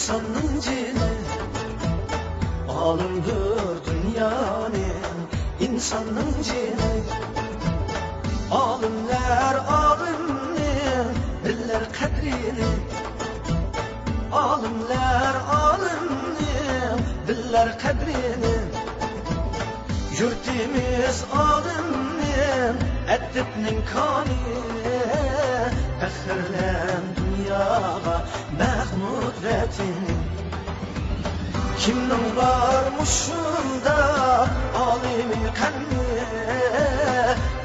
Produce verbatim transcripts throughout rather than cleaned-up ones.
ئىنساننىڭ جېنى ئالىمدۇر دۇنيانىڭ، ئىنساننىڭ جېنى. ئالىملار ئالىمنىڭ بىلەر قەدرىنى، ئالىملار ئالىمنىڭ بىلەر قەدرىنى. يۇرتىمىز ئالىمنىڭ، ئەدىبنىڭ كانى، پەخىرلەن دۇنياغا مەھمۇد ۋەتىنىم. كىمنىڭ بار مۇشۇنداق ئالىمى قەنى،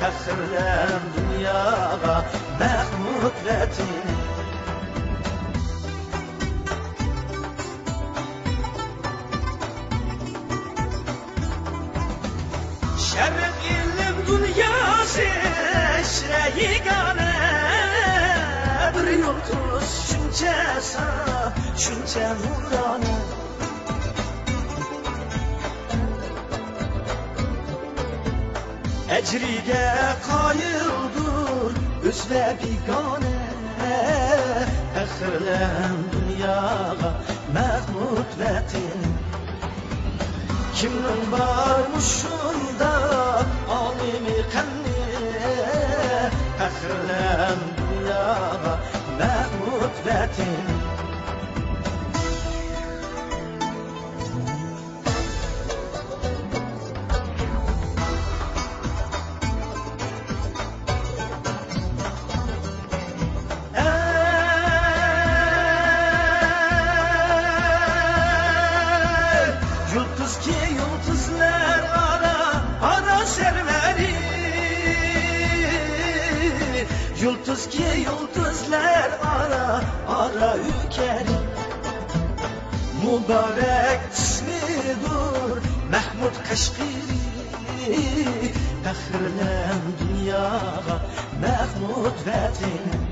پەخىرلەن دۇنياغا مەھمۇد ۋەتىنىم. شەرق ئىلىم دۇنياسى ئىچرە يېگانە، بىر يۇلتۇز شۇنچە ساپ، شۇنچە نۇرانە. ئەجرىگە قايىلدۇر ئۆز ۋە بىگانە، پەخىرلەن دۇنياغا مەھمۇد ۋەتىنىم. كىمنىڭ بار مۇشۇنداق ئالىمى قەنى، پەخىرلەن دۇنياغا مەھمۇد ۋەتىنىم. ئەي، يۇلتۇزكى يۇلتۇزلار ئارا، ئارا سەرۋەرى، يۇلتۇزكى يۇلتۇزلار ئارا، ئارا ھۆركەرى. مۇبارەك ئىسمىدۇر مەھمۇد قەشقىرى، پەخىرلەن دۇنياغا مەھمۇد ۋەتىنىم.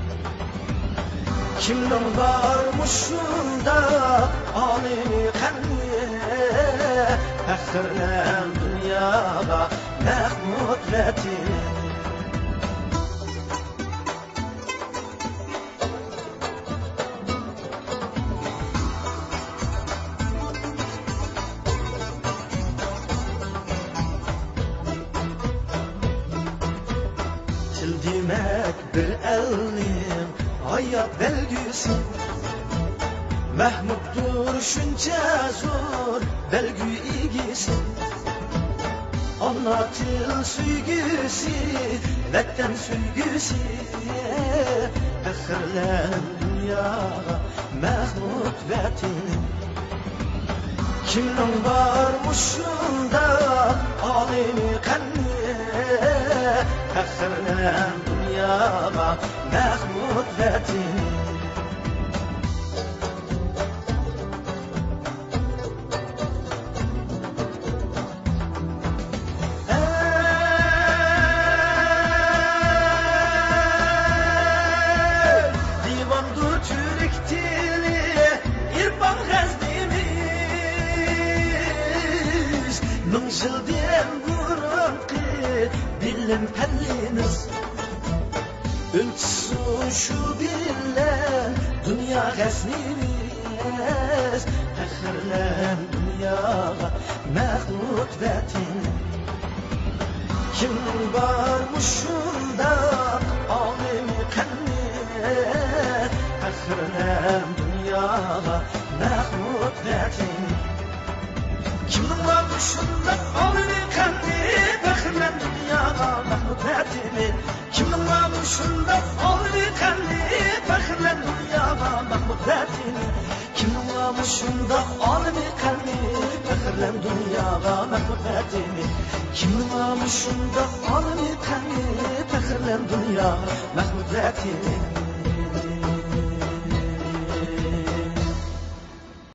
كىمنىڭ بار مۇشۇنداق ئالىمى قەنى، پەخىرلەن دۇنياغا مەھمۇد ۋەتىنىم. تىل دېمەك بىر ئەلنىڭ ھايات بەلگىسى، مەھمۇدتۇر شۇنچە زور بەلگە ئىگىسى. ئانا تىل سۆيگۈسى، ۋەتەن سۆيگۈسى، پەخىرلەن دۇنياغا مەھمۇد ۋەتىنىم. كىمنىڭ بار مۇشۇنداق ئالىمى قەنى، پەخىرلەن دۇنياغا مەھمۇد ۋەتىنىم. دىۋاندۇر تۈرك تىلى، ئىرفان غەزنىمىز، مىڭ يىلدىن بۇرۇنقى بىلىم پەنىمىز. ئۈلگىسى شۇ بىلەن دۇنيا غەزنىمىز، پەخىرلەن دۇنياغا مەھمۇد ۋەتىنىم. كىمنىڭ بار مۇشۇنداق ئالىمى قەنى، پەخىرلەن دۇنياغا مەھمۇد ۋەتىنىم. كىمنىڭ بار مۇشۇنداق ئالىمى قەنى، پەخىرلەن دۇنياغا مەھمۇد ۋەتىنىم. كىمنىڭ بار مۇشۇنداق ئالىمى قەنى، پەخىرلەن دۇنياغا مەھمۇد ۋەتىنىم. كىمنىڭ بار مۇشۇنداق ئالىمى قەنى، پەخىرلەن دۇنياغا مەھمۇد ۋەتىنىم. كىمنىڭ بار مۇشۇنداق ئالىمى قەنى، پەخىرلەن دۇنياغا مەھمۇد ۋەتىنىم.